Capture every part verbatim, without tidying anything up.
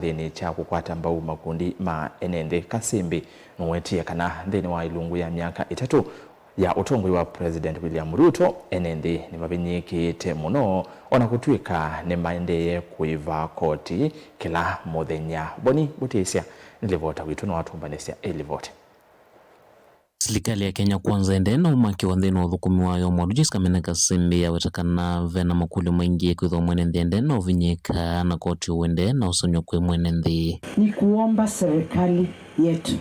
nthĩnĩ kya kũkwata mbau makundi ma ene nthĩ. Kasimbi nũwetie kana nthĩnĩ wa ilungu ya myaka ĩtatũ ya ũtongoi wa President William Ruto, ene nthĩ nĩmavinyĩĩkĩĩte mũno, o na kũtw'ĩka nĩmaendee kũĩva koti kĩla mũthenya. Boni Mũtĩsya nĩ livota witũ na watũmbanĩsya ĩ livoti. Silikalĩ ya Kenya Kwanza ĩendee na ũmakĩwa nthĩnĩ wa ũthũkũmi wayo. Mwalu Joyce Kamene Kasimbi aweta kana ve na makũlyo maingĩ kwĩthĩwa mwene nthĩ ĩendee na ũvinyĩĩka na koti ũendee na ũsũnywa kwĩ mwene nthĩ. Ni kuomba serikali yetu.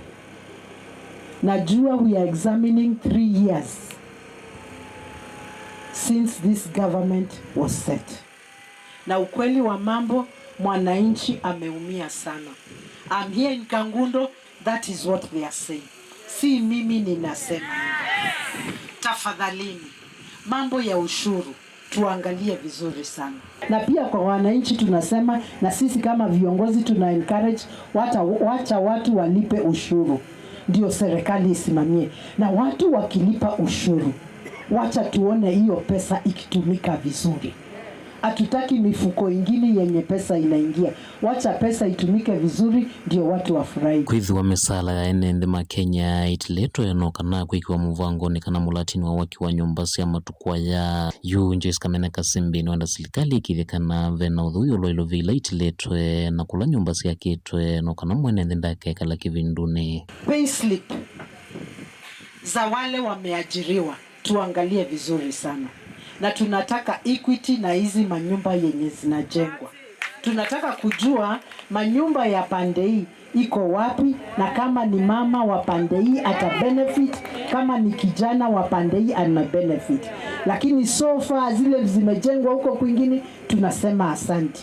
Najua we are examining three years since this government was set. Na ukweli wa mambo, mwananchi ameumia sana. I'm here in Kangundo, that is what they are saying. Si mimi ninasema hivyo. Tafadhalini, mambo ya ushuru tuangalie vizuri sana. Na pia kwa wananchi tunasema, na sisi kama viongozi tuna encourage, wata, wacha watu walipe ushuru, ndio serikali isimamie. Na watu wakilipa ushuru, wacha tuone hiyo pesa ikitumika vizuri. Hatutaki mifuko ingine yenye pesa inaingia. Wacha pesa itumike vizuri, ndio watu wafurahi. Kwĩthĩwa mĩsaala ya ene nthĩ ma Kenya ĩtilĩtwe no kana kwĩkĩwa mũvangonĩ kana mũlatinĩ wa waki wa nyũmba sya matukũ aya. Yu Joyce Kamene Kasimbi nĩwenda silikalĩ ĩkĩthye kana ve na ũthũi ũlwaĩlo ve ila itilĩtwe na kũla nyũmba syakĩtwe no kana mwene nthĩ ndakekala kĩvindunĩ. Payslip za wale wameajiriwa tuangalie vizuri sana, na tunataka equity na hizi manyumba yenye zinajengwa. Tunataka kujua manyumba ya pande hii iko wapi, na kama ni mama wa pande hii ata benefit, kama ni kijana wa pande hii ana benefit. Lakini so far zile zimejengwa huko kwingine, tunasema asante,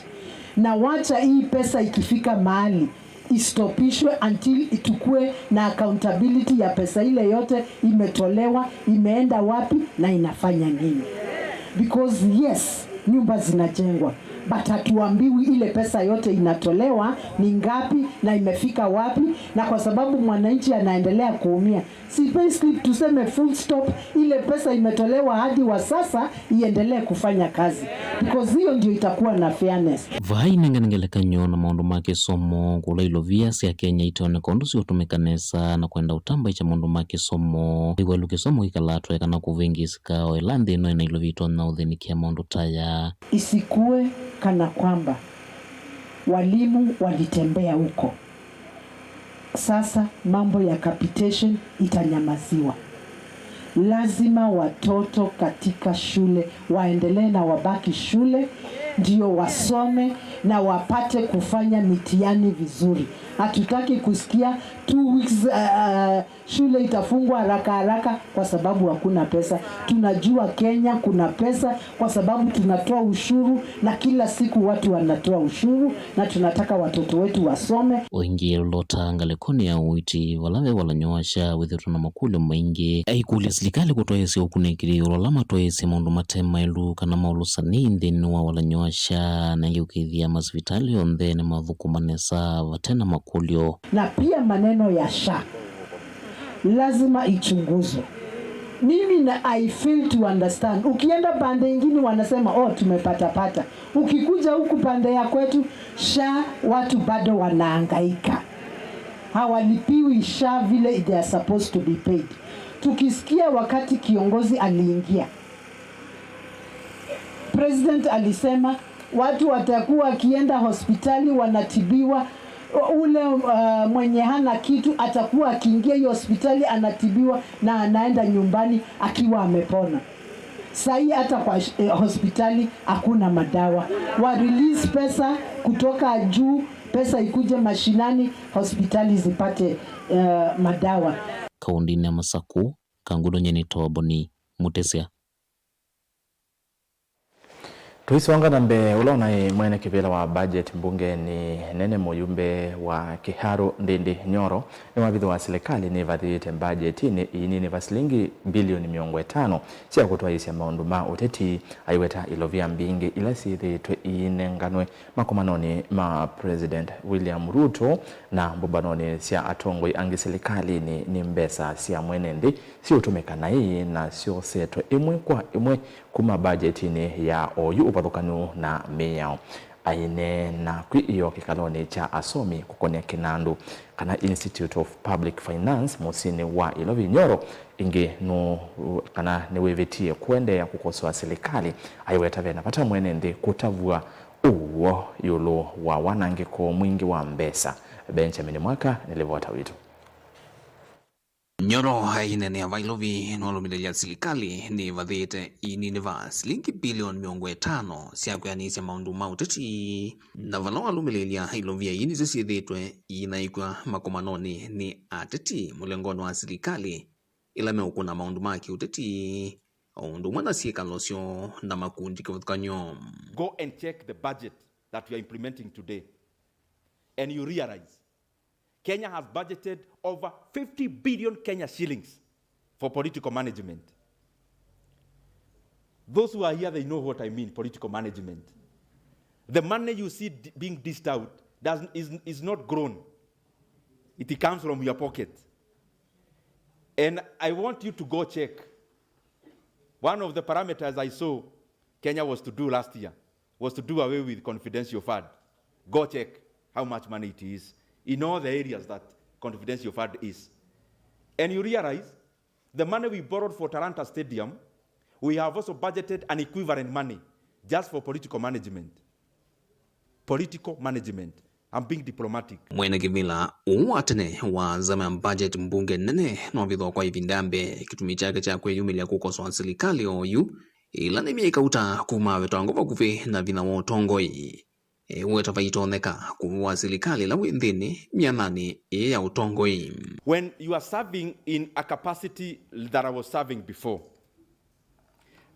na wacha hii pesa ikifika mahali istopishwe until itukue na accountability ya pesa ile yote imetolewa, imeenda wapi na inafanya nini. Because yes, nyumba zinajengwa, but hatuambiwi ile pesa yote inatolewa ni ngapi na imefika wapi, na kwa sababu mwananchi anaendelea kuumia, si payslip tuseme full stop, ile pesa imetolewa hadi wa sasa iendelee kufanya kazi, because hiyo ndio itakuwa na fairness. Vai nengane ngelekany'o na maũndũ ma kĩsomo, kũla ilovia sya Kenya itooneka ũndũ siũtũmĩka nesa, na kwenda ũtambaĩkya maũndũ ma kĩsomo. Ĩw'alu kĩsomo kĩkalatwe kana kũvĩngĩsĩka, o ĩla nthĩ ĩno ĩna ilovia itonya ũthĩnĩkĩa maũndũ ta aya. Isikue kana kwamba walimu walitembea huko. Sasa mambo ya capitation itanyamaziwa. Lazima watoto katika shule waendelee na wabaki shule, ndio wasome na wapate kufanya mitihani vizuri. Hatutaki kusikia two weeks, uh, shule itafungwa haraka haraka kwa sababu hakuna pesa. Tunajua Kenya kuna pesa kwa sababu tunatoa ushuru na kila siku watu wanatoa ushuru, na tunataka watoto wetu wasome. O ĩngĩ, lota ngalĩkonĩ ya ũiiti, vala ve valany'o wa SHA wĩthĩtwe na makũlyo maingĩ. Aikũlya silikalĩ kũtwaĩĩsya ũkunĩkĩli ĩũlũ ala matwaĩĩsye maũndũ mate maĩlu kana maũlũsani nthĩnĩ wa valany'o wa SHA, na ĩngĩ ũkĩthĩa masivitalĩ onthe nĩmathũkũma nesa vate na makũlyo. Na pia maneno ya SHA lazima ichunguzwe. Mimi na, I fail to understand. Ukienda pande ingine wanasema, "Oh, tumepata pata." Ukikuja huku pande ya kwetu, SHA watu bado wanahangaika. Hawalipiwi SHA vile they are supposed to be paid. Tukisikia wakati kiongozi aliingia, President alisema watu watakuwa wakienda hospitali wanatibiwa, ule, uh, mwenye hana kitu atakuwa akiingia hiyo hospitali anatibiwa na anaenda nyumbani akiwa amepona. Sahi hata kwa, eh, hospitali hakuna madawa. Wa release pesa kutoka juu, pesa ikuje mashinani, hospitali zipate, eh, madawa. Kaũndĩnĩ ya Masakũ, Kangundo, nyie nĩtawa Boni Mũtĩsya. Tũisonga na mbee, ũla ũnaĩ mwene kĩvĩla wa budget mbungenĩ nene, mũyumbe wa Kiharu Ndindi Nyoro, nĩwavithũa silikalĩ nĩvathĩĩte mbajetinĩ ĩinini va silingi mbilioni mĩongo ĩtano sya kũtwaĩĩsya maũndũ ma ũteti, aiweta ilovia mbingĩ ila syĩthĩĩtwe iinenganwe makomanonĩ ma President William Ruto na mbũmbanonĩ sya atongoi angĩ silikalĩnĩ nĩ mbesa sya mwene nthĩ siũtũmĩka naĩ na syosetwe ĩmwe kwa ĩmwe kuma mbajetinĩ ya oyu ũvathũkanu na mĩao. aineena kwĩ ĩyo kĩkalonĩ kya asomi kũkonea kĩnandũ kana Institute of Public Finance mũsyĩnĩ wa Ilovi Nyoro, ĩngĩ nũ-, kana nĩwĩvĩtie kũendeea kũkosoa silikalĩ, aiweta vena vata mwene nthĩ kũtavw'a ũw'o ĩũlũ wa wanangĩko mwingĩ wa mbesa. Benjamin Mwaka nĩ livota witũ. Nyoro aineenea Vailovi nũalũmĩlĩlya silikalĩ nĩvathĩĩte inini va silingi bilioni mĩongo ĩtano sya kwĩanĩsya maũndũ ma ũteti, na vala walũmĩlĩlya ilovi aini nĩsyo syĩthĩĩtwe iinaĩkw'a makomanonĩ nĩ ateti mũlengonĩ wa silikalĩ ĩla meũkũna maũndũ ma kĩũteti, o ũndũ ũmwe na syĩkalo syoo na makundi kĩvathũkany'o. Go and check the budget that you are implementing today, and you realize Kenya has budgeted over fifty billion Kenya shillings for political management. Those who are here, they know what I mean, political management. The money you see d-, being dished out does, is, is not grown. It comes from your pocket. And I want you to go check. One of the parameters I saw Kenya was to do last year was to do away with confidential fund. Go check how much money it is in all the areas that confidential fund is. And you realize the money we borrowed for Talanta Stadium, we have also budgeted an equivalent money just for political management. Political management. I'm being diplomatic. Mwene kĩvĩla ũũ wa tene wa nzama ya budget mbunge nene nĩwavithwa kwa ĩvinda ya mbee kĩtumi kyake kya kwĩyumĩlya kũkosoa silikalĩ oyu, ĩla nĩ myei kauta kuma avetangwa vakuvĩ na vinya wa ũtongoi. Eweta vaitonyeka kũvũa silikalĩ ĩla wĩ nthĩnĩ myananĩ ĩĩ ya ũtongoi. When you are serving in a capacity that I was serving before,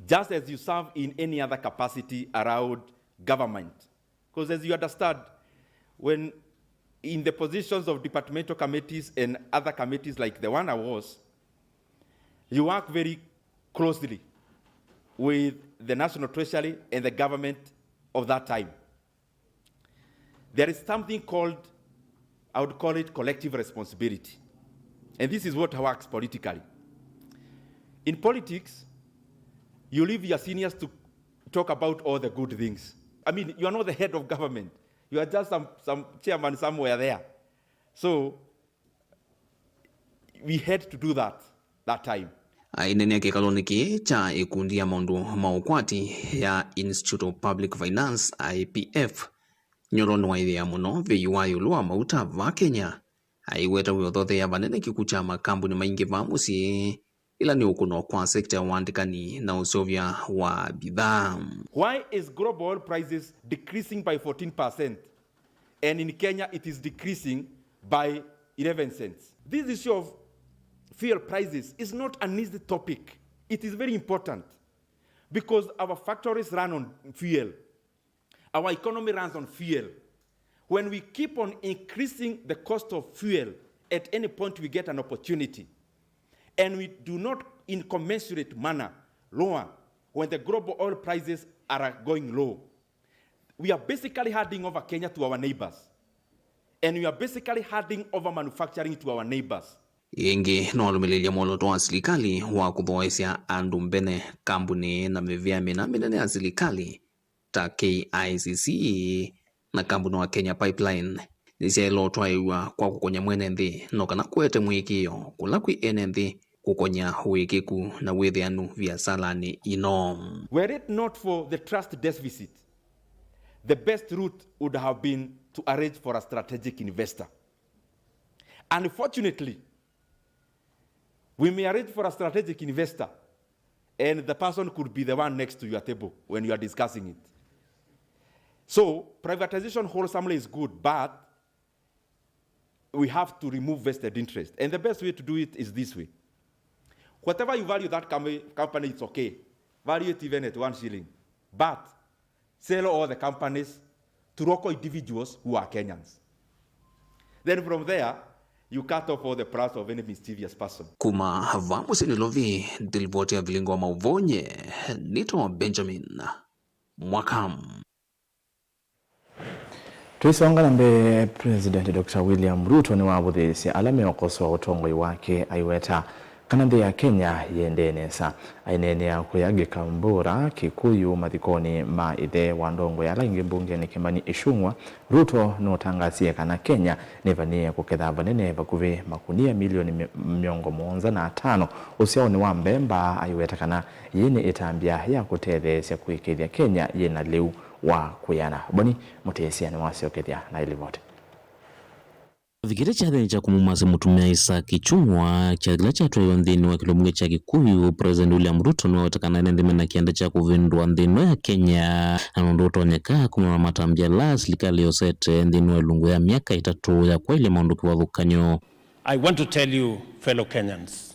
just as you serve in any other capacity around government, because as you understand, when in the positions of departmental committees and other committees like the one I was, you work very closely with the National Treasury and the government of that time. There is something called, I would call it collective responsibility. And this is what works politically. In politics, you leave your seniors to talk about all the good things. I mean, you are not the head of government. You are just some, some chairman somewhere there. So, we had to do that, that time. Aineenea kĩkalonĩ kĩĩ kya ĩkundi ya maũndũ ma ũkwati ya Institute of Public Finance, I P F, Nyoro nĩwaĩthĩa mũno vĩu wa ĩũlũ wa mauta va Kenya. Aiweta wĩothotheea vanene kĩkw'ũ kya makambuni maingĩ va mũsyĩ, ĩla nĩ ũkũno kwa sekta ya ũandĩkani na ũseũvya wa mbithaa. Why is global oil prices decreasing by fourteen percent and in Kenya it is decreasing by eleven cents? This issue of fuel prices is not an easy topic. It is very important because our factories run on fuel. Our economy runs on fuel. When we keep on increasing the cost of fuel at any point we get an opportunity, and we do not in commensurate manner lower when the global oil prices are going low, we are basically handing over Kenya to our neighbors. And we are basically handing over manufacturing to our neighbors. Ĩngĩ, nĩwalũmĩlĩlya mwolooto wa silikalĩ wa kũthoesya andũ mbene kambuni na mĩvĩa mĩna mĩnene ya silikalĩ ta K I C C na kambuni wa Kenya Pipeline nĩsyaĩle ũtwaĩw'a kwa kũkony'a mwene nthĩ, no kana kũete mũĩkĩĩo kũla kwĩ ene nthĩ kũkony'a ũĩkĩku na wĩthĩanu viasalanĩ ino. Were it not for the trust deficit, the best route would have been to arrange for a strategic investor. Unfortunately, we may arrange for a strategic investor, and the person could be the one next to your table when you are discussing it. So, privatization wholesomely is good, but we have to remove vested interest. And the best way to do it is this way. Whatever you value that com-, company, it's okay. Value it even at one shilling. But sell all the companies to local individuals who are Kenyans. Then from there, you cut off all the plans of any mischievous person. Kuma va mũsyĩ Nairobi, ndilivoti ya vilingo wa mauvonye, nĩtawa Benjamin Mwaka. Tũisonga na mbee, President Doctor William Ruto nĩwavũthĩĩsye ala meũkosoa ũtongoi wake, aiweta Kana nthĩ ya Kenya yĩendee nesa. Aineenea kũya Gĩkambura Kĩkũyũ mathikonĩ ma ĩthe wa ndongoi ala aingĩ mbungenĩ Kimani Ichung'wa, Ruto nũtangasie kana Kenya nĩvanĩe kũketha vanene vakuvĩ makunia milioni mĩ-, mĩongo mũonza na atano ũsyaonĩ wa mbemba, aiweta kana yĩĩ nĩ ĩtambya ya kũtetheesya kũĩkĩĩthya Kenya yĩna lĩu wa kwĩana. Boni Mũtĩsya nĩwasyokethya na ĩlivoti. Avikĩte kyathĩnĩ kya kũmũmasya mũtumĩa Isaac Ichung'wa, kyathĩ kĩla kyatwaiwe nthĩnĩ wa kĩlungu kya Kĩkũyũ, President William Ruto nĩwaweta kana ene nthĩ mena kĩanda kya kũvĩndũa nthĩ ĩno ya Kenya, na nũndũ ũtonyeka kumana na matambya ala silikalĩ yosete nthĩnĩ wa ĩlungu ya myaka ĩtatũ ya kwaĩlya maũndũ kĩvathũkany'o. I want to tell you, fellow Kenyans,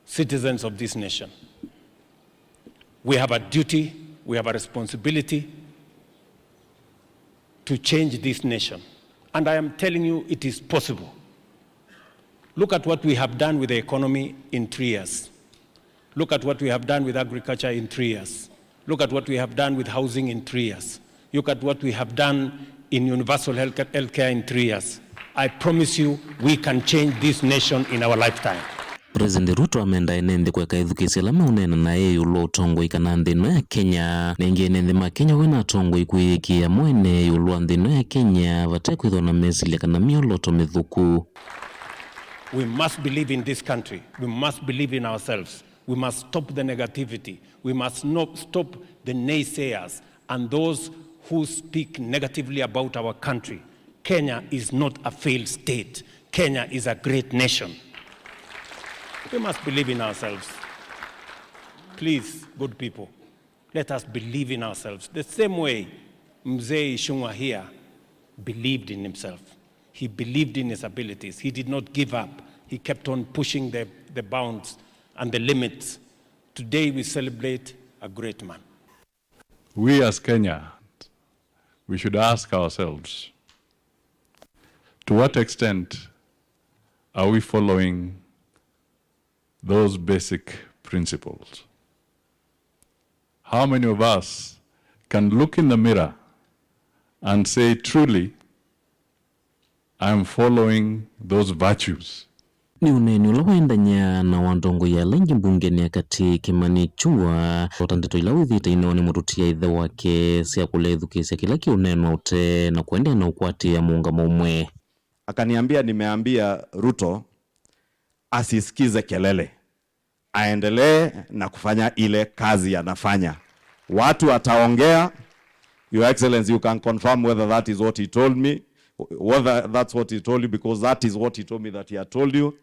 citizens of this nation, we have a duty, we have a responsibility to change this nation. And I am telling you, it is possible. Look at what we have done with the economy in three years. Look at what we have done with agriculture in three years. Look at what we have done with housing in three years. Look at what we have done in universal health, health care in three years. I promise you, we can change this nation in our lifetime. President Ruto amenda ene nthĩ kũeka ĩthukĩĩsya ala meũneena naye ĩũlũ wa ũtongoi kana nthĩ ĩno ya Kenya. Na ĩngĩ ene nthĩ ma Kenya wena atongoi kwĩyĩkĩĩa mo ene ĩũlũ wa nthĩ ĩno ya Kenya vate kwĩthwa na mesilya kana myolooto mĩthũku. We must believe in this country. We must believe in ourselves. We must stop the negativity. We must not stop the naysayers and those who speak negatively about our country. Kenya is not a failed state. Kenya is a great nation. We must believe in ourselves. Please, good people, let us believe in ourselves. The same way Mzee Ichung'wa here believed in himself. He believed in his abilities. He did not give up. He kept on pushing the, the bounds and the limits. Today we celebrate a great man. We as Kenyans, we should ask ourselves, to what extent are we following those basic principles? How many of us can look in the mirror and say, "Truly, I am following those virtues"? Nĩ ũneeni ũla waendany'a na wa ndongoi ala aingĩ mbungenĩ ya katĩ, Kimani Ichung'wa, ota ndeto ila wĩthĩĩte inewa nĩ mũtũtia ĩthe wake sya kũlea ĩthukĩĩsya kĩla kĩũneenwa ũtee na kũendeea na ũkwatĩĩa mũũngamo ũmwe. Akaniambia, "Nimeambia Ruto asisikize kelele, aendelee na kufanya ile kazi anafanya. Watu wataongea. Your Excellency, you can confirm whether that is what he told me, whether that's what he told you, because that is what he told me that he had told you,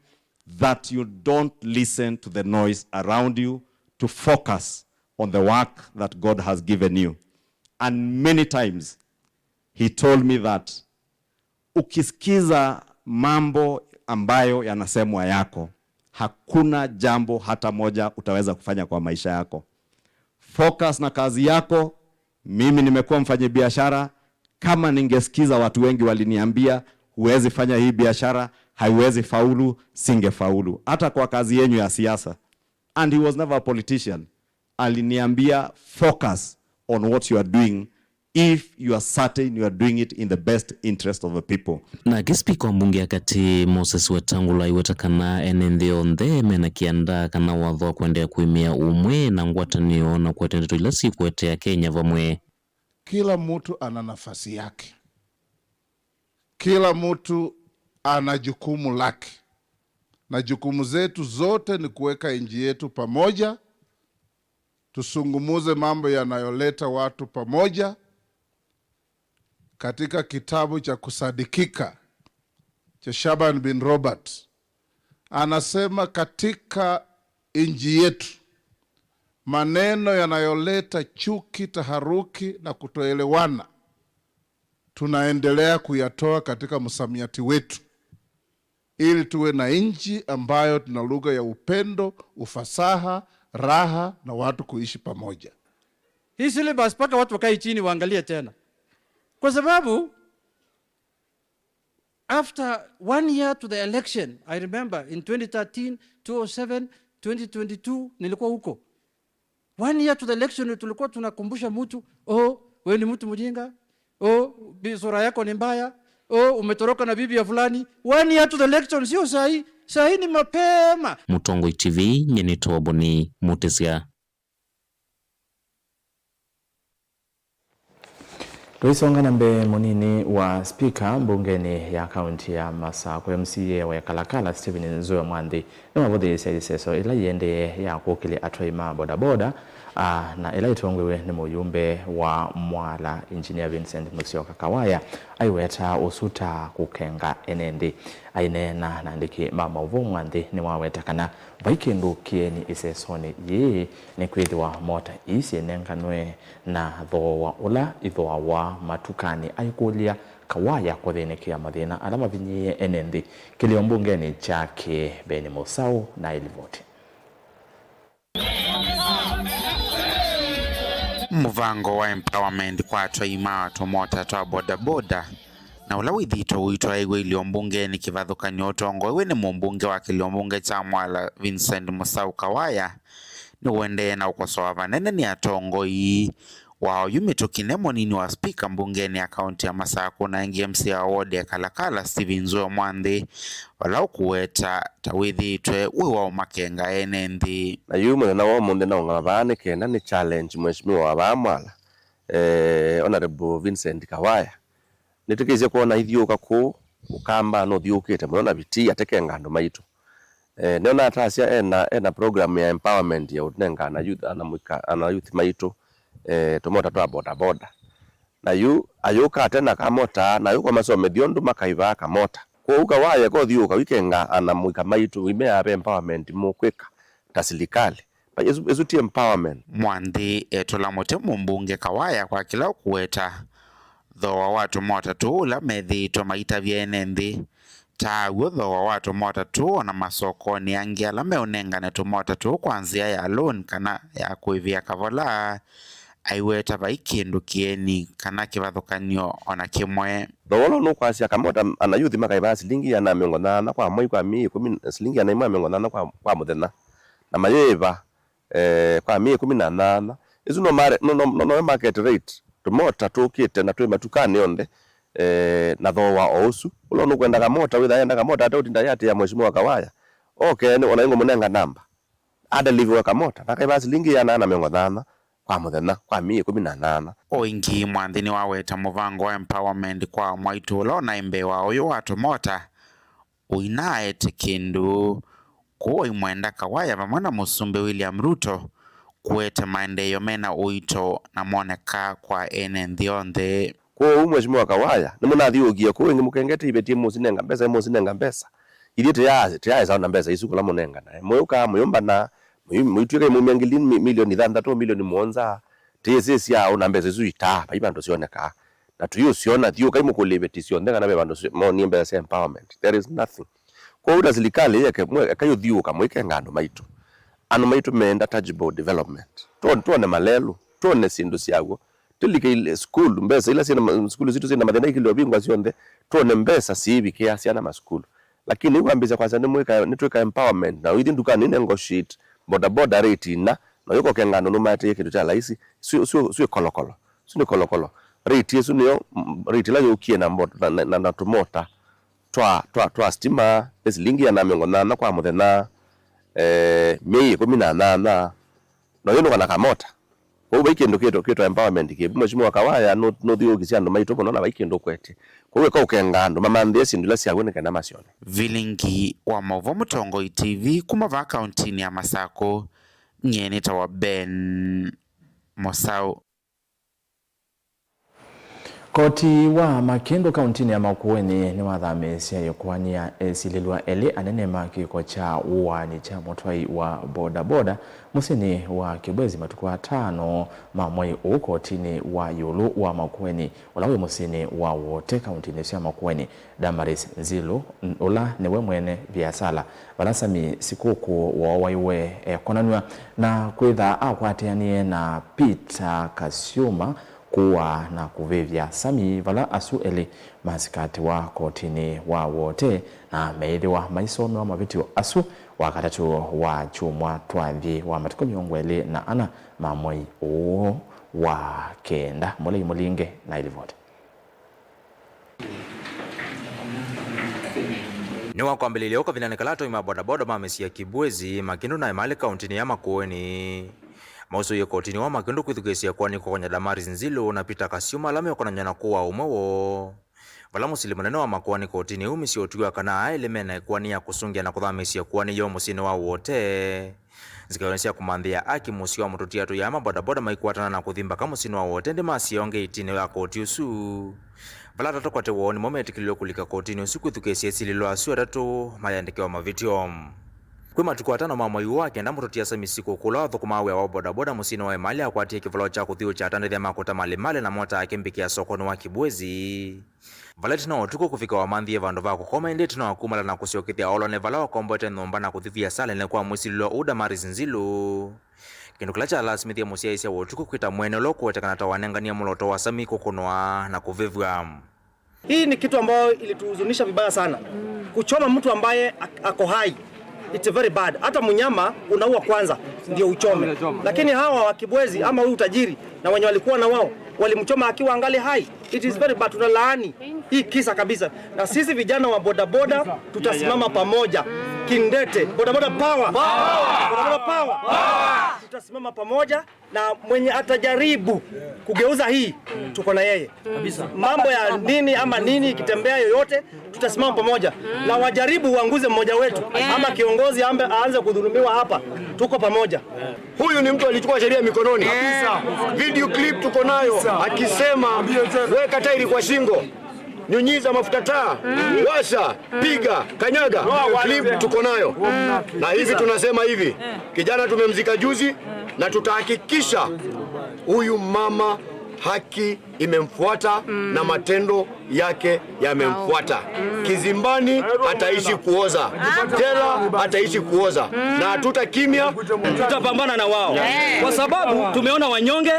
that you don't listen to the noise around you, to focus on the work that God has given you." And many times he told me that ukisikiza mambo ambayo yanasemwa yako, hakuna jambo hata moja utaweza kufanya kwa maisha yako. Focus na kazi yako. Mimi nimekuwa mfanyabiashara. Kama ningesikiza watu wengi waliniambia, "Huwezi fanya hii biashara, haiwezi faulu," singefaulu. Hata kwa kazi yenyu ya siasa. And he was never a politician. Aliniambia, "Focus on what you are doing if you are certain you are doing it in the best interest of the people." Nake spika wa mbunge ya katĩ, Moses Wetangula, aiweta kana ene nthĩ onthe mena kĩanda kana watho wa kũendeea kũĩmĩa ũmwe na ngwatanĩo na kũete ndeto ila sikũetea Kenya vamwe. Kila mtu ana nafasi yake. Kila mtu ana jukumu lake. Na jukumu zetu zote ni kuweka nchi yetu pamoja, tusungumuze mambo yanayoleta watu pamoja. Katika kitabu cha Kusadikika cha Shaban bin Robert, anasema katika nchi yetu, maneno yanayoleta chuki, taharuki na kutoelewana, tunaendelea kuyatoa katika msamiati wetu, ili tuwe na nchi ambayo tuna lugha ya upendo, ufasaha, raha na watu kuishi pamoja. Hii syllabus mpaka watu wakae chini waangalie tena. Kwa sababu after one year to the election, I remember in twenty thirteen, two oh seven, twenty twenty-two, nilikuwa huko. One year to the election, tulikuwa tunakumbusha mtu, "Oh, wewe ni mtu mjinga. Oh, bi-, sura yako ni mbaya. Oh, umetoroka na bibi ya fulani." One year to the election, sio saa hii. Saini mapema. Mũtongoi T V, nyie nĩtawa Boni Mũtĩsya. Tũisonga na mbee, mũnini wa spika mbungenĩ ya kaunti ya Masakũ, M C A wa Kalakala, Stephen Nzue Mwanthi, nĩwavũthĩĩsya ĩseso ĩla yĩendee ya kũkĩlya atwai ma bodaboda, a, na ĩla ĩtongoew'e nĩ mũyumbe wa Mwala, Engineer Vincent Musyoka Kawaya, aiweta ũsu ta kũkenga ene nthĩ. Aineena na andĩki ma maũvoo, Mwanthi nĩwaweta kana vai kĩndũ kĩeni ĩsesonĩ yĩĩ nĩkwĩthĩwa mota ii syĩnenganwe na thooa ũla ithooawa matukanĩ, aikũlya Kawaya kũthĩnĩkĩa mathĩna ala mavinyĩĩe ene nthĩ. Kĩlĩo mbungenĩ kyake, Beni Mũsaũ na ĩlivoti. Mũvango wa empowerment kwa atwai ma tũmota twa bodaboda, na ũla wĩthĩĩtwe ũitwaĩw'a ilio mbungenĩ kĩvathũkany'o ũtongoew'e nĩ mũmbunge wa kĩlio mbunge kya Mwala, Vincent Mũsaũ Kawaya, nĩũendee na ũkosoa vanene nĩ atongoi. Wa oyu mĩtũkĩ, ne mũnini wa spika mbungenĩ ya kaunti ya Masakũ na ĩngĩ M C A wa ward ya Kalakala, Stephen Nzue Mwanthi, vala ũkũweta ta wĩthĩĩtwe wĩ wa ũmakenga ene nthĩ. Na yu mũthenya wa ũmũnthĩ naũngama vaa nĩ kenda nĩ challenge mheshimiwa wa vaa Mwala, eh, Honorable Vincent Kawaya. Nĩtwĩkĩĩsye kwona ithyũũka kũũ, Ũkamba nũthyũũkĩte mũno na vitii atekenga andũ maitũ. Eh, nĩona atasya ena, ena program ya empowerment ya ũnenga ana youth, ana mũika, ana youth maitũ, eh, tũmota twa bodaboda. Na yu ayũka ate na kamota, na yu kwa masomethyo ndũ makaivaa kamota. Kwoou Kawaya kothyũũka wikenga ana mũika maitũ, imeave empowerment mũkwĩka ta silikalĩ. Ĩsu, ĩsu ti empowerment. Mwanthi etũla mũtĩ mũmbunge Kawaya kwa kĩla ũkũweta thooa wa tũmota tũũ ũla methĩĩtwe maitavya ene nthĩ. Ta w'o thooa wa tũmota tũũ o na masokonĩ angĩ ala meũnengane tũmota tũũ kwa nzĩa ya loan kana ya kũĩvĩa kavola, aiweta vai kĩndũ kĩeni kana kĩvathũkany'o o na kĩmwe. Thooa ũla nũkwasya kamota ana youth makaĩvaa silingi ĩana na mĩongo nyanya kwa mwei kwa myei ĩkũmi, silingi ĩana ĩmwe na mĩongo nyanya kwa, kwa mũthenya, na mayĩĩva eh, kwa myei ĩkũmi na nyanya. Ĩsu no mare-, no, no, no, no market rate. Tũmota tũkĩte na twĩ matukanĩ onthe, eh, na thooa o ũsu. Ũla nũkwenda kamota, wĩthaa enda kamota ate ũtinda yatĩa Mheshimiwa Kawaya. Oke, nĩ, ona ingũmũnenga namba. Adeliviwe kamota, na kaĩvaa silingi ĩana na mĩongo nyanya kwa mũthenya, kwa myei ĩkũmi na nyanya. O ĩngĩ, Mwanthi nĩwaweta mũvango wa empowerment kwa mwaitũ ũla ũnaĩ mbee wa ũyũ wa tũmota, ũinaete kĩndũ. Kwoou aimwenda Kawaya vamwe na Mũsumbĩ William Ruto kũete maendeeo mena ũito na moneka kwa ene nthĩ onthe. Kwoou, Mheshimiwa Kawaya, nĩmũnathyũũkie kũũ ĩngĩ mũkengete iveti, ĩmũsinenga mbesa, ĩmũsinenga mbesa. Ithyĩ tĩya-, tĩyaĩsa ona mbesa isu kũla mũnenganae. Mũyũkaa, mũyũmbana, mũyu-, mũitw'ĩka imumya ngili mi-, milioni thanthatũ, milioni mũonza. Tĩyĩsĩ syaũ na mbesa isu itaa, vai vandũ syonekaa. Na tũyĩũsyona, thiũkai mũkũlye iveti syonthe kana ve vandũ syo-, monie mbesa sya empowerment. There is nothing. Kwoou ta silikalĩ yeke, mwe-, ekai ũthiũũka mũikenga andũ maitũ. Andũ maitũ meenda tangible development. Tuone, tuone malelũ, tuone syĩndũ syaw'o. Tũlike ile sukulu, mbesa ila syĩna ma-, sukulu sitũ syĩna mathĩna ikĩlyo vingwa syonthe, tuone mbesa siivikĩa syana masukulu. Lakini yu kwambĩĩsya kwasya nĩmwĩka, nĩtwĩka empowerment, na ũithi ndukanĩ negotiate bodaboda rate ina, na ũyũka ũkenga andũ nũmaetĩie kĩndũ kya laisi, sio, sio, sio kolokolo. Sio nĩ kolokolo. Rate ĩsu nĩyo, mm, rate ĩla yũkie na mbo-, na, na, na, na tũmota twa, twa, twa stima, nĩ silingi ĩana na mĩongo nyanya kwa mũthenya, eh, myei ĩkũmi na nyanya, na ũyũnũka na kamota. Kwoou vai kĩndũ kĩtũ, kĩtũ empowerment kĩvu. Mheshimiwa Kawaya nũ-, nũthiũũkisye andũ maitũ mũno na vai kĩndũ ũkwetye. Kwoou eka ũkenga andũ mamanthĩe syĩndũ ila syaw'o nĩ kenda masyone. Vilingi wa maũvoo Mũtongoi T V kuma vaa kauntinĩ ya Masakũ, nyie nĩtawa Ben Mũsaũ. Koti wa Makĩndũ kauntinĩ ya Makueni nĩwathamĩĩsye ĩkoani ya esilĩlwa elĩ anene ma kĩko kya ũaani kya mũtwai wa bodaboda mũsyĩnĩ wa Kĩbwezi matukũ atano ma mwei ũũ kotinĩ wa ĩũlũ wa Makueni, ũla wĩ mũsyĩnĩ wa Wote kauntinĩ ĩsu ya Makueni. Damaris Nzilu, n-, ũla nĩwe mwene viasala vala Sami Sikũkũ wooaiwe, ekonanw'a na kwĩtha akwatĩanie na Peter Kasyũma kũaa na kũvĩvya Sami vala asu elĩ masikatĩwa kotinĩ wa Wote na meĩthĩwa maisomewa mavĩtyo asu Wakatatũ wa kyumwa twathi wa matukũ mĩongo ĩlĩ na ana ma mwei ũũ wa kenda. Mũlei Mũlinge na ĩlivoti. Nĩwakwambĩlĩlya ũu kavindanĩ kala atoi ma bodaboda ma mĩsyĩ ya Kibwezi, Makindu na Emali kaũntĩnĩ ya Makueni mausũie kotinĩ wa Makindu kwĩthukĩĩsya kwani kũkonya Damaris Nzilu na Peter Kasiuma ala meũkonany'a na kũaa ũmwe woo. Vala mũsili mũnene wa makoani kotinĩ ũu misye ũtwi wa kana aa elĩ mena ĩkoani ya kũsũngĩa na kũthamĩĩsya ĩkoani yoo mũsyĩnĩ wa Wote. Nzikaĩonĩ sya kũmanthĩa aki mũsyĩ wa mũtũtia atũi aa ma bodaboda maikwatana na kũthi mbaka mũsyĩnĩ wa Wote, ĩndĩ masyaonge ĩtinĩ ya koti ũsu, vala atatũ kwate woo nĩmo metĩkĩlilwe kũlika kotinĩ ũsu kwĩthukĩĩsya ĩsilĩlo asu atatũ mayandĩkĩwa mavĩtyo. Kwĩ matukũ atano ma mwei ũũ wa kenda, mũtũtia Sami Sikuku ũla wathũkũmaa wĩa wa bodaboda mũsyĩnĩ wa Emali akwatie kĩvolo kya kũthiũũkya atandĩthya ma kũta malimali na mota yake mbĩkĩa sokonĩ wa Kibwezi, vala ĩtina wa ũtukũ kũvika wamanthie vandũ va kũkoma, ĩndĩ ĩtina wa kumala na kũsyokethya aolwa nĩ vala wakomboete nyũmba na kũthi viasalĩnĩ kwa mwĩsilĩlwa ũu Damaris Nzilu, kĩndũ kĩla kyalasimĩthie mũsyaĩĩsya wa ũtukũ kwĩta mwene ũla ũkũwetekana ta wanenganie mũloto wa Sami kũkũnwa na kũvĩvw'a. Hii ni kitu ambayo ilituhuzunisha vibaya sana. Kuchoma mtu ambaye ak- ako hai, it's very bad. Hata mnyama unaua kwanza ndio uchome, lakini hawa wa Kibwezi ama huyu tajiri na wenye walikuwa na wao walimchoma akiwa angali hai. It is very bad. Tunalaani hii kisa kabisa, na sisi vijana wa bodaboda tutasimama pamoja kindete. Bodaboda power! Bodaboda power! Tutasimama pamoja. Na mwenye atajaribu kugeuza hii, tuko na yeye. Mambo ya nini ama nini ikitembea yoyote, tutasimama pamoja. Na wajaribu uanguze mmoja wetu ama kiongozi ambe aanze kudhulumiwa hapa, tuko pamoja. Huyu ni mtu alichukua sheria mikononi. Video clip tuko nayo akisema, "Weka tairi kwa shingo." Nyunyiza mafuta taa, washa, piga, kanyaga, clip tuko nayo. Na hivi tunasema hivi, kijana tumemzika juzi, na tutahakikisha huyu mama haki imemfuata na matendo yake yamemfuata. Kizimbani ataishi kuoza, jela ataishi kuoza, na hatutakimya. Tutapambana na wao kwa sababu tumeona wanyonge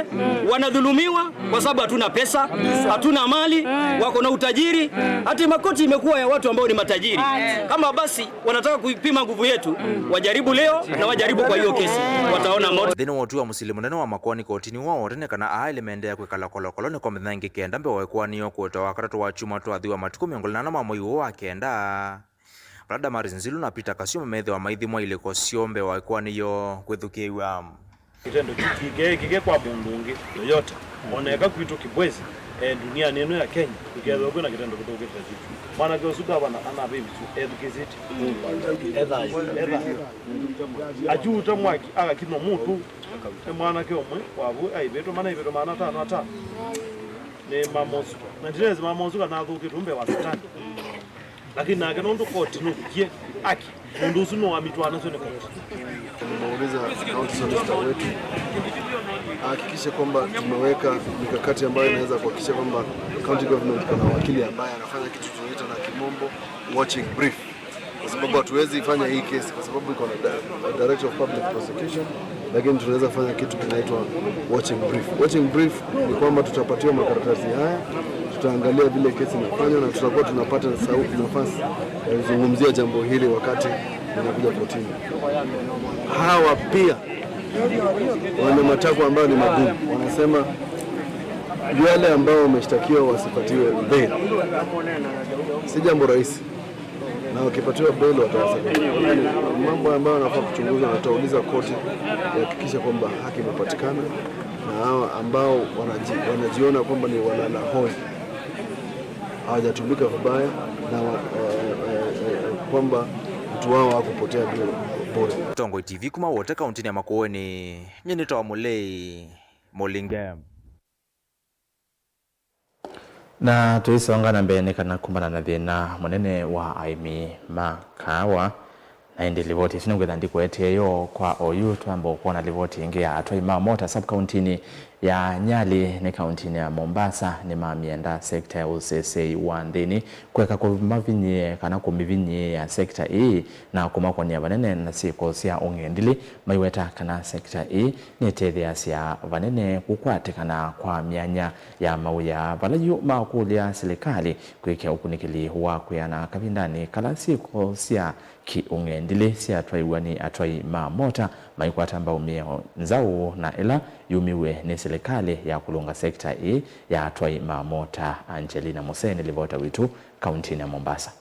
wanadhulumiwa kwa sababu hatuna pesa, hatuna mali, wako na utajiri. Hata makoti imekuwa ya watu ambao ni matajiri. Kama basi wanataka kuipima nguvu yetu, wajaribu leo na wajaribu kwa hiyo kesi, wataona moto. Nthĩnĩ wa ũtwi wa mũsili mũnene wa makoani kotinĩ wa Wote nĩ kana aa elĩ maendeea kwĩkala kolokolonĩ kwa mĩthenya ĩngĩ kenda mbee wa ĩkoani yoo kũũta wa katatũ wa kyumwa twathĩwa matukũ mĩongo ĩlĩ na ana ma mwei ũũ wa kenda. Vala Damaris Nzilu na Peter Kasiuma methĩwa maithimwa ilĩko syoo mbee wa ĩkoani yoo kwĩthukĩĩw'a. Kĩtendo kĩu kĩkeekĩke kwa mũndũ ũngĩ yoyote, o na eka kwitũ Kibwezi, eh, ndunianĩ ĩno ya Kenya, ĩkethĩwa kwĩna kĩtendo kĩthũkĩte kĩu. Mwanake ũsu ngavana anavĩvisye ethukĩĩsĩtye. Ethayũ. Ethayũ. Akyuuta mwaki agakinwa mũtũ. Nĩ mwanake ũmwe wa vu aivĩtwe, manaivĩtwe maana atano atano. Nĩ mamosu. Na ndinesi mamosu kana athũkĩtwe mbee wa Satani. Lakini nake nũndũ koti nũvikie aki, mũndũ ũsu nũwamitwa nasyo nĩ koti. Tumeuliza county solicitor wetu ahakikishe kwamba tumeweka mikakati ambayo inaweza kuhakikisha kwamba county government iko na wakili ambaye anafanya kitu tunaita na kimombo watching brief, kwa sababu hatuwezi fanya hii kesi kwa sababu iko na di- director of public prosecution, lakini tunaweza fanya kitu kinaitwa watching brief. Watching brief ni kwamba tutapatiwa makaratasi haya, tutaangalia vile kesi inafanywa na tutakuwa tunapata sau- nafasi ya kuzungumzia jambo hili wakati linakuja kotini. Hawa pia wana matakwa ambayo ni magumu, wanasema wale ambao wameshtakiwa wasipatiwe bail. Si jambo rahisi. Na wakipatiwa bail wataweza ku- mambo ambayo wanafaa kuchunguzwa, na tutauliza koti ihakikishe kwamba haki imepatikana, na hawa ambao wanaji, wanajiona kwamba ni walala hoi hawajatumika vibaya, na wa, eh, eh, eh, kwamba mtu wao hakupotea bure. Tongoi T V kuma Wote kaunti ya Makueni, nyie nĩtawa Mulei Mulinge. Na tũisonga na mbee nĩ kana kumana na thĩna mũnene wa aĩmi ma kaawa, na ĩndĩ livoti ĩsu nĩngwĩtha ndikũetee yo kwa oyu. Twamba kwona livoti ĩngĩ ya atwai ma mota sub-kauntinĩ ya Nyali nĩ kauntinĩ ya Mombasa nĩmamyenda sekta ya ũseseĩ wa nthĩnĩ kũeka kũmavinyĩĩa kana kũmĩvinyĩĩa sekta ĩĩ na kũmakũnĩa vanene na syĩko sya ũng'endilĩ, maiweta kana sekta ĩĩ nĩtetheeasya vanene kũkwatĩkana kwa myanya ya mawĩa, vala yu makũlya silikalĩ kwĩkĩa ũkunĩkĩli wa kwĩana kavindanĩ kala syĩko sya kĩ-ũng'endilĩ syatwaiw'a nĩ atwai ma mota maikwata mbau mĩao nzaũ na ĩla yumiw'e nĩ silikalĩ ya kũlũnga sekta ĩĩ ya atwai ma mota. Angelina Musee nĩ livota witũ kauntinĩ ya Mombasa.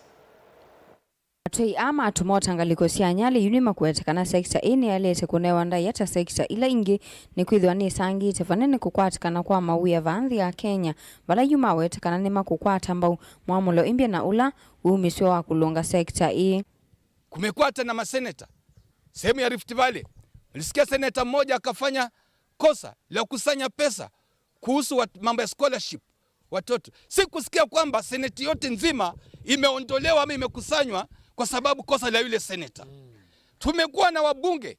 Atwei aa ma tũmota ngalĩko sya Nyali yu nĩmakwete kana sekita ĩĩ nĩyaĩlĩte kũnewa ndaĩa ta sekita ila ingĩ, nĩkwĩthĩwa nĩsangĩte vanene kũkwatĩkana kwa mawĩa vaa nthĩ ya Kenya, vala yu mawete kana nĩmakũkwata mbau mwamũlo ĩmbya na ũla wumĩsyo wa kũlũnga sekita ĩĩ. Kumekuwa hata na maseneta sehemu ya Rift Valley. Nilisikia seneta mmoja akafanya kosa la kukusanya pesa kuhusu wat-, mambo ya scholarship watoto. Sikusikia kwamba seneti yote nzima imeondolewa ama imekusanywa kwa sababu kosa la yule seneta. Tumekuwa na wabunge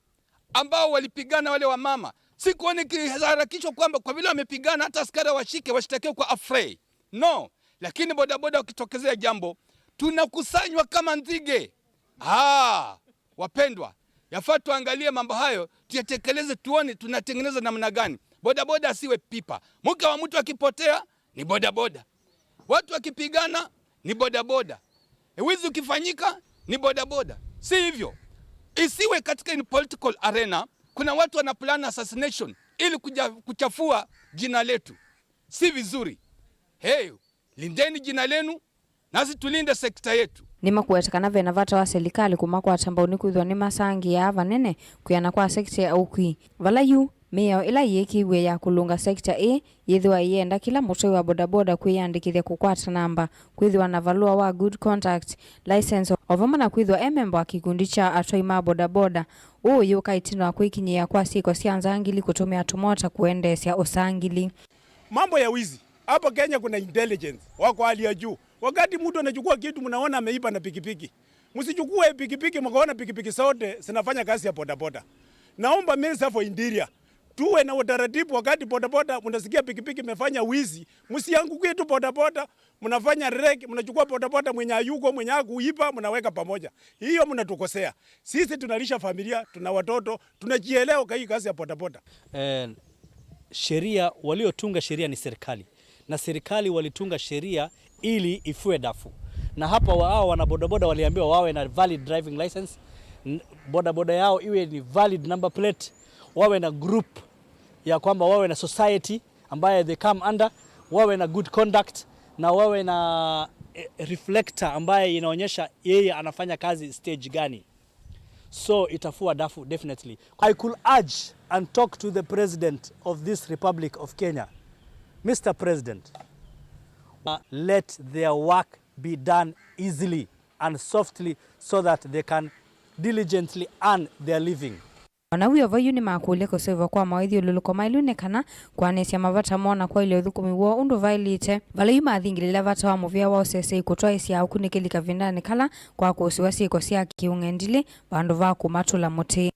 ambao walipigana, wale wamama. Sikuona ikiharakishwa kwamba kwa vile wamepigana, hata askari washike, washtakiwe kwa afrei. No, lakini bodaboda wakitokezea jambo, tunakusanywa kama nzige. Ah, wapendwa, yafaa tuangalie mambo hayo, tuyatekeleze, tuone tunatengeneza namna gani. Bodaboda asiwe pipa. Mke wa mtu akipotea, ni bodaboda. Watu wakipigana, ni bodaboda. Wizi ukifanyika, ni bodaboda. Si hivyo. Isiwe katika in political arena, kuna watu wana plan assassination ili kuja-, kuchafua jina letu. Si vizuri. Hey, lindeni jina lenu, nasi tulinde sekta yetu. Nĩmakwete kana vena vata wa silikalĩ kũmakwata mbau nĩkwĩthĩwa nĩmasangĩaa vanene kwĩana kwa sekta ya ũkui, vala yu mĩao ĩla yĩĩkĩiw'e ya kũlũnga sekta ĩĩ yĩthĩwa ĩyenda kĩla mũtwai wa bodaboda kwĩyandĩkĩthya kũkwata namba, kwĩthĩwa na valũa wa good conduct license, o vamwe na kwĩthĩwa e memba wa kĩkundi kya atwai ma bodaboda. Ũũ ũyũka ĩtina wa kwĩkinyĩĩa kwa syĩko sya nzangili kũtũmĩa tũmota kũendeesya ũsangili. Mambo ya wizi. Hapa Kenya kuna intelligence wako hali ya juu. Wakati mtu anachukua kitu, mnaona ameiba na pikipiki. Msichukue pikipiki mkaona pikipiki zote zinafanya kazi ya bodaboda. Naomba Minister for Interior, tuwe na utaratibu wakati bodaboda mnasikia pikipiki imefanya wizi, msiangukie tu bodaboda, mnafanya rek, mnachukua bodaboda mwenye hayuko, mwenye hakuiba, mnaweka pamoja. Hiyo mnatukosea. Sisi tunalisha familia, tuna watoto, tunajielewa kwa hii kazi ya bodaboda. Eh, sheria, waliotunga sheria ni serikali, na serikali walitunga sheria ili ifue dafu. Na hapa wa-, hao wanabodaboda waliambiwa wawe na valid driving license, n-, bodaboda yao iwe ni valid number plate, wawe na group, ya kwamba wawe na society ambaye they come under, wawe na good conduct, na wawe na, eh, reflector ambaye inaonyesha yeye anafanya kazi stage gani. So itafua dafu definitely. I could urge and talk to the president of this Republic of Kenya. Mister President, uh, let their work be done easily and softly so that they can diligently earn their living. O na wĩ o vo, yu nĩmakũlya kũseũvw'a kwa mawĩthyũlũlũko maĩlu nĩ kana kũanĩsya mavata moo na kwaĩlya ũthũkũmi woo ũndũ vaĩlĩte, vala yu mathingĩlĩĩla vata wa mũvĩa wa ũseseĩ kũtwaĩsya akunĩkĩli kavindanĩ kala kwa kũsĩwa syĩko sya kĩũng'endilĩ vandũ va kũmatũla mũtĩ.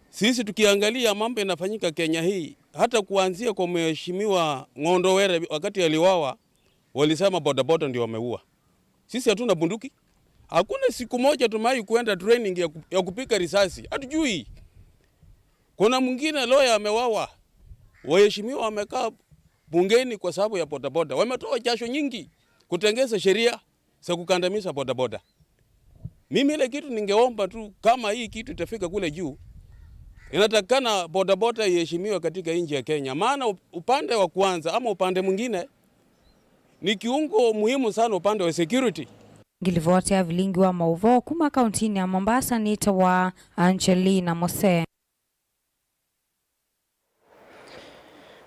Sisi tukiangalia mambo inafanyika Kenya hii, hata kuanzia kwa Mheshimiwa Ng'ondo Were wakati aliwawa, walisema bodaboda ndio wameua. Sisi hatuna bunduki. Hakuna siku moja tumewahi kuenda training ya ku-, ya kupiga risasi. Hatujui. Kuna mwingine lawyer amewawa. Waheshimiwa wamekaa bungeni kwa sababu ya bodaboda. Wametoa jasho nyingi kutengeza sheria za kukandamiza bodaboda. Mimi ile kitu ningeomba tu, kama hii kitu itafika kule juu, inatakikana bodaboda iheshimiwe katika nchi ya Kenya. Maana up-, upande wa kwanza ama upande mwingine, ni kiungo muhimu sana upande wa security. Ngilivoti ya vilingi wa maũvoo kuma kauntinĩ ya Mombasa nĩtawa Angelina Mose.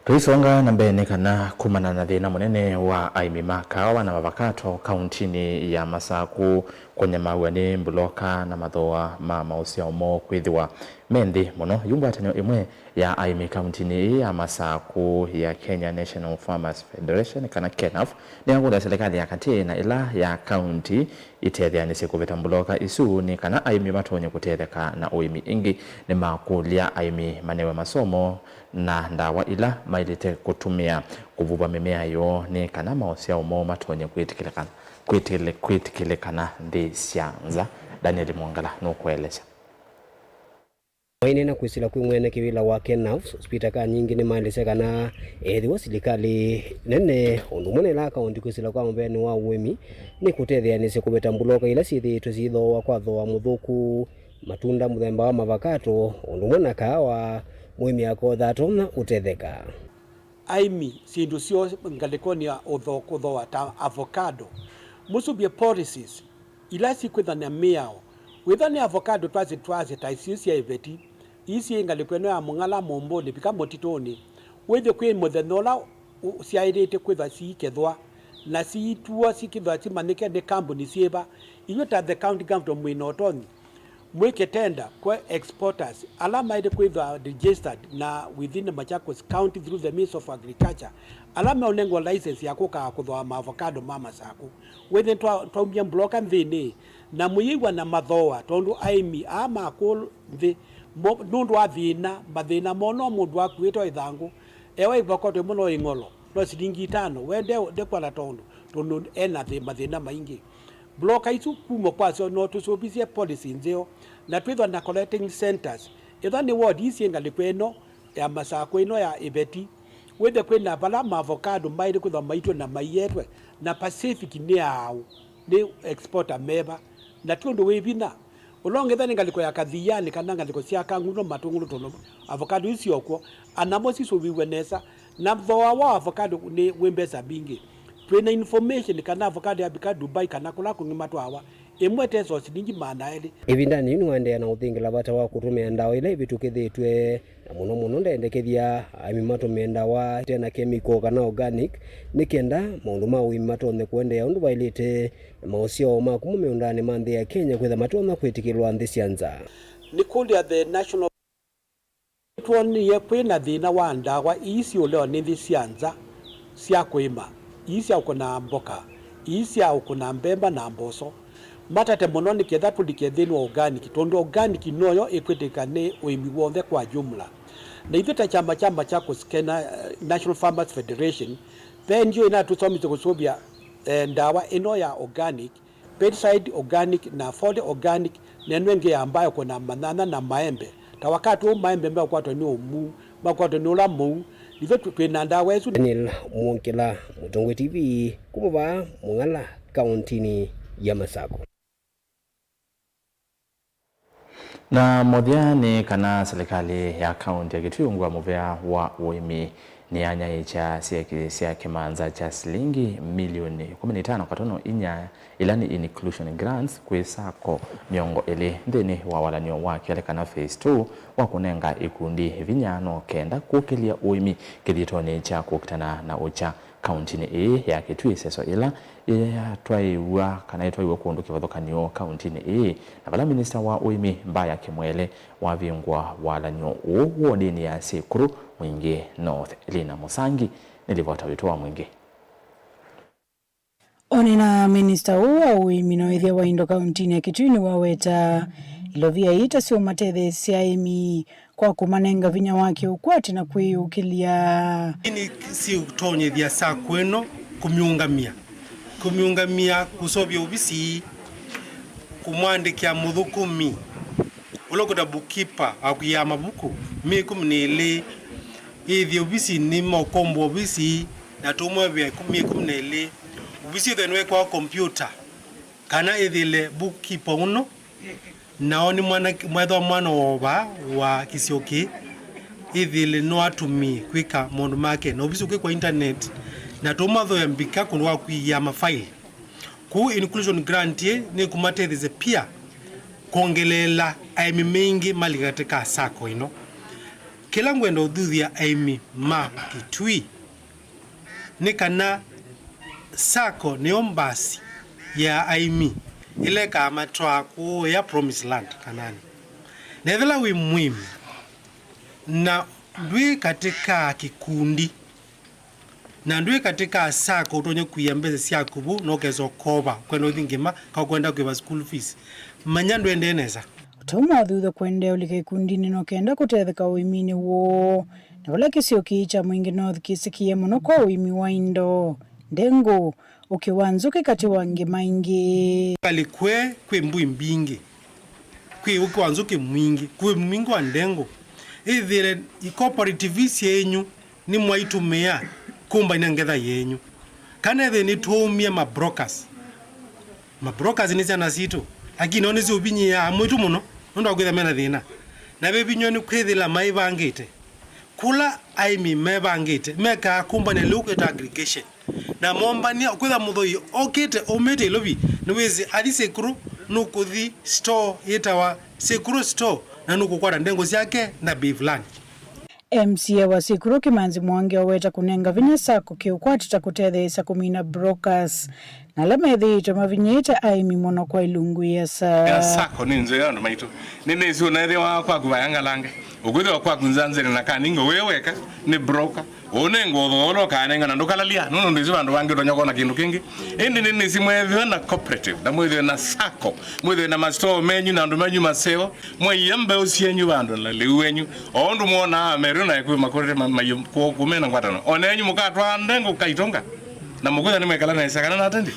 Tũisonga na mbee nĩ kana kumana na thĩna mũnene wa aĩmi ma kaawa na mavakato kauntinĩ ya Masaku kũnyamaaw'a nĩ mbuloka na mathooa ma maũsyao moo kwĩthĩwa me nthĩ mũno, yu ngwatanĩo ĩmwe ya aĩmi kauntinĩ ĩĩ ya Masaku ya Kenya National Farmers Federation, kana kenaf, nĩyakũlya silikalĩ ya katĩ na ĩla ya kaunti itetheanĩsye kũvĩta mbuloka isu nĩ kana aĩmi matonye kũtetheka na ũĩmi. Ĩngĩ, nĩmakũlya aĩmi manewe masomo na ndawa ila maĩlĩte kũtũmĩa kũvuva mĩmea yoo nĩ kana maũsyao moo matonye kwĩtĩkĩlĩka-, kwĩtĩkĩlĩ-, kwĩtĩkĩlĩkana nthĩ sya nza. Daniel Mwongela nũkũelesya. Maineena kwĩsĩla kwĩ mwene kĩvĩla wa kenaf, Peter Kanyingi, nĩmaelesya kana ethĩwa silikalĩ nene ũndũ ũmwe na ĩla kaũnti kwĩsĩla kwa mũvĩanĩ wa ũĩmi nĩ kũtetheanĩsya kũveta mbuloka ila syĩthĩĩtwe syĩthooa kwa thooa mũthũku, matunda mũthemba wa mavakato ũndũ ũmwe na kaawa, mũĩmi akotha atonya ũtetheka. Aĩmi syĩndũ syoo ngalĩkonĩ ya ũthoo kũthooa ta avocado, mũsũvye policies ila sikwĩthana mĩao Wĩthwa nĩ avocado twasye, twasye ta isu sya ĩveti, ii syĩ ngalĩko ĩno ya Mũng'ala, Mũmbũnĩ, vika mũtitũnĩ, wĩthwe kwĩ mũthenya ũla u-, syaĩlĩte kwĩthwa siikethwa, na siituwa sikethwa simanyĩke nĩ kambuni syĩva. Inyuĩ ta the county government mwĩ na ũtonyi, mwĩke tender kwa exporters ala maĩle kwĩthwa registered na within the Machakos County through the Ministry of Agriculture, ala meũnengwa license ya kũkaa kũthooa maavocado ma Masakũ. Wĩthwe twa-, twaumya mbloka nthĩnĩ, na mũyĩw'a na mathooa, tondũ aĩmi aa ma kũũ nthĩ mo-, nũndũ wa thĩna, mathĩna moo no mũndũ akuĩte o ĩthangũ, ewa ĩvokotwe mũno ĩng'olo, no silingi itano, we nde-, ndekwona tondũ, tondũ ena thĩ-, mathĩna maingĩ. Bloka isu kuma kwasyo no tũsũvisye policy nzeo, na twĩthwa na collecting centers. Ĩthwa nĩ ward ii syĩ ngalĩko ĩno ya Masakũ ĩno ya ĩveti, wĩthe kwĩna vala maavocado maĩle kwĩthwa maitwe na maietwe, na Pacific nĩ aũ, nĩ exporter meva, na ti ũndũ wĩ vinya. Ũla ũngĩ ĩtha nĩ ngalĩko ya Kathianĩ kana ngalĩko sya Kang'uno, Matũngũlũ, tondũ avocado isu syokw'o, anamo sisũvĩw'e nesa, na thooa wa avocado nĩ wĩ mbesa mbingĩ. Twĩ na information kana avocado yavika Dubai kana kũla kũngĩ matwawa, ĩmwe ĩtesa o silingi maana elĩ. Ĩvindanĩ yĩu nĩwaendeea na ũthingĩla vata wa kũtũmĩa ndawa ila ivĩtũkĩthĩtw'e, na mũno mũno ndendekethya aĩmi matũmĩe ndawa ite na kemiko kana organic, nĩ kenda maũndũ ma ũĩmi matonye kũendeea ũndũ vaĩlĩte, na maũsyao ma kuma mĩũndanĩ ma nthĩ ya Kenya kwĩtha matonya kwĩtĩkĩlwa nthĩ sya nza. Nĩkũlya the national Nĩtwonie kwĩ na thĩna wa ndawa ii siũlewa nĩ nthĩ sya nza sya kũĩma, ii sya ũkũna mboka, ii sya ũkũna mbemba na mboso. Matate mũno nĩ ketha tũlike nthĩnĩ wa organic, tondũ organic noyo ĩkwĩtĩka nĩ ũĩmi w'onthe kwa jumla. Na ithyĩ ta kyama kya Machakos Kenya, eh, National Farmers Federation, ve N G O ĩnatũsomisye kũsũvĩa, eh, ndawa ĩno ya organic, Pesticide organic na Foliar organic, na ĩno ĩngĩ ya mbaa ĩkũna manyanya na maembe. Ta wakati ũũ maembe meũkwatwa nĩ ũmuu, makwatwa nĩ ũla mũu, ithyĩ twĩ na ndawa ĩsu. Daniel Mwongela, Mũtongoi T V, kuma vaa Mũng'ala, kauntinĩ ya Masakũ. Na mũthya nĩ kana silikalĩ ya kaunti ya Kitui ungu wa mũvea wa ũĩmi nĩyanyaĩĩkya syĩkĩĩsya kĩmanza kya silingi milioni ĩkũmi na itano katono inya, ila nĩ inclusion grants, kwĩ sacco mĩongo ĩlĩ nthĩnĩ wa walan'yo wa kelĩ kana phase two wa kũnenga ikundi vinya no kenda kũkĩlya ũĩmi kĩthitonĩ kya kũkitana na ũkya. Kauntinĩ ĩĩ ya Kitui, ĩseso ĩla yatwaĩw'a kana yĩtwaĩw'e kũndũ kĩvathũkany'o kauntinĩ ĩĩ, na vala minista wa ũĩmi Mbaya Kimwele wavingũa walan'yo ũũ wodinĩ ya Syĩkũlũ, Mwingĩ North. Lina Mũsangi nĩ livota witũ wa Mwingĩ. Onena minista ũũ wa ũĩmi na ũĩthya wa indo kauntinĩ ya Kitui nĩwaweta ilovia ii ta syũmatetheesya aĩmi kwa kũmanenga vinya wa kĩũkwati na kwĩyũkĩlya. Nĩ siũtonyethya sacco ĩno kũmĩũngamya, kũmĩũngamya kũseũvya ovisi, kũmwandĩkĩa mũthũkũmi ũla ũkwĩtwa bookkeeper wa kũiaa mavuku, myei ĩkũmi na ĩlĩ, ĩthĩ ovisinĩ, maũkomboa ovisi, na tũmwevĩa myei ĩkũmi na ĩlĩ. Ovisi ĩthĩe nĩwekwa kompyũta, kana ĩthĩle bookkeeper ũno. Nao nĩ mwana, mwethwa mwana wova wa kĩsio kĩĩ, ĩthĩle no atũmĩe kwĩka maũndũ make, na ovisi ũkwĩkwa internet, na tũmathooya mbika kũndũ wa kũiĩa mafaili. Kwoou inclusion grant ĩĩ nĩkũmatetheesya pia kwongeleela aĩmi maingĩ malika katĩ ka sacco ĩno. Kĩla ngwenda ũthuthya aĩmi ma Kitui, nĩ kana sacco nĩyo mbasi ya aĩmi ĩla ĩkamatwaa kũũya promised land Kanaani. Na ethĩla wĩ mũĩmi na ndwĩ katĩ ka kĩkundi, na ndwĩ katĩ ka sacco ũtonya kũia mbesa syaku vu, na ũkesa ũkova, ũkwenda ũthi ngĩma, ka ũkwenda kũĩva school fees, manya ndwendee nesa. Ũtau mothuthya kũendeea ũlika ikundinĩ no kenda kũtetheka ũĩminĩ woo, na vala kĩsio kĩĩ kya Mwingĩ North kĩsĩkĩe mũno kwa ũĩmi wa indo, ndengũ, ũkĩ wa nzũkĩ katĩ wa angĩ maingĩ. Ngalĩko ĩĩ kwĩ mbũi mbingĩ, kwĩ ũkĩ wa nzũkĩ mwingĩ, kwĩ mwingĩ wa ndengũ. Ĩthĩle i cooperative syenyu nĩmwaitũmĩa kũmbany'a ngetha yenyu, kana ĩthĩle nĩtwaumie ma brokers. Ma brokers nĩ syana sitũ, lakini nao nĩsyũvinyĩĩaa amwe witũ mũno nũndũ wa kwĩthĩa mena thĩna. Na vevinywa nĩ kwĩthĩla maĩvangĩte. Kũla aĩmi mevangĩte, mekaa kũmbany'a lĩu kwĩta aggregation. Na mombany'a, kwĩthĩa mũthoi okĩte, aumĩte Ilovi, nĩwĩsĩ athi Syĩkũlũ, Nũkũthi store yĩtawa Sekuru Store na nũkũkwata ndengo syake na bei fulani. M C A wa Sekuru Kimanzi Mwangi aweta kũnenga vinya sacco kĩũkwati ta kũtetheesya kũmina brokers na ala methĩĩtwe mavinyĩĩte aĩmi mũno kwa ilungu iasa. Ya sacco nĩ nzeo andũ maitũ. Nĩnĩsĩ ũneethĩwa kwaku vayangalange. Ũkwĩthĩwa kwaku nzanzĩnĩ na kaningo wĩ weka nĩ broker. Ũnengwa ũthooa ũla ũkanenga na ndũkalalia, nũndũ ndĩsĩ vandũ vangĩ ũtonya kwona kĩndũ kĩngĩ. Ĩndĩ nĩnĩsĩ mwethĩwe na cooperative, na mwĩthĩwe na sacco, mwĩthĩwe na masitoo menyu na andũ menyu maseo, mwaia mbeũ syenyu vandũ na lĩu wenyu, o ũndũ mwonaa Ameru na Ekũyũ makũrĩte ma- maiũ kũ- kũmena ngwatanĩo. O nenyu mũkatwaa ndengo kaitonga, na mũkwĩtha nĩmwekala nesa kana natendi.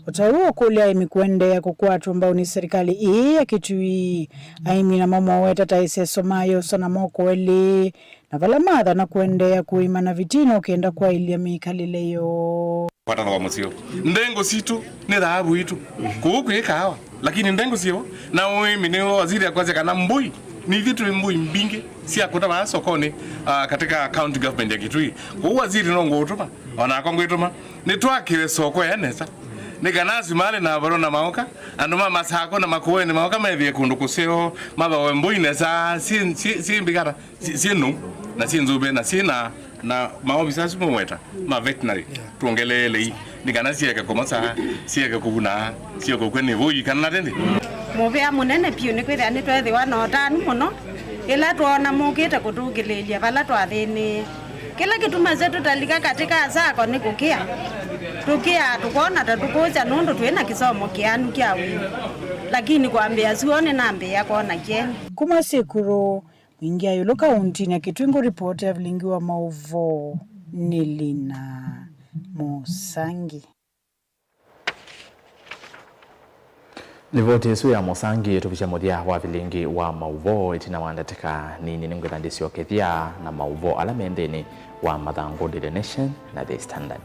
Ũtau ũkũlya aĩmi kũendeea kũkwatwa mbau nĩ serikali ĩĩ ya Kitui. Aĩmi namo moweta ta ĩseso ma yosa na moko elĩ, na vala mathana kũendeea kũĩma na vitina ũkenda kwaĩlya mĩkalĩle yoo. Kwatana wa mũseo. Ndengo sitũ nĩ thaavu itũ. Kũu kwĩ kaawa, lakini ndengo sio. Na ũĩmi nĩ waziri akwasya kana mbũi, nĩ ithyĩ twĩ mbũi mbingĩ sya kũta vaa sokonĩ, ah, katika county government ya Kitui. Kũu waziri no ngũũtũma, o nakwa ngwĩtũma. Nĩtwakĩwe soko ya nesa. Nĩ kana asu malĩ na varo na maoka, andũ ma masako na makũenĩ maoka methĩe kũndũ kũseo, mathoe mbũi nesa, syĩ, syĩ, syĩ mbikata. Syĩ, syĩ nũu, na syĩ nzũve, na syĩ na, na maovisa asu mũweta ma veterinary, twongeleelei, nĩ kana syeke kũmasa, syeke kũvuna, syeke kũkw'a nĩ vũi, kana natendi. Mũvea mũnene vyũ nĩ kwĩthĩa nĩtweethĩwa na ũtanu mũno ĩla twoona mũkĩte kũtũkĩlĩĩlya vala twathĩnĩe. Kĩla kĩtumasya tũtalika katĩ ka sacco nĩ kũkĩa. Tũkĩaa tũkona ta tũkũsya nũndũ twĩ na kĩsomo kĩanu kya ũĩmi. Lakini kwambĩĩa syũa nĩnambĩĩa kwona kyeni. Kuma Sekuru, Mwingĩ Ayũlũ kauntinĩ ya Kitui ngũripoti ya vilingi wa maũvoo nĩ Lina Mũsangi. Livoti ĩsu ya Mũsangi ĩtũvikya mũthya wa vilingi wa maũvoo. Ĩtina wa ndatĩka nini nĩngwĩtha ndĩsyokethya na maũvoo ala me nthĩnĩ wa mathangũ Daily Nation na The Standard.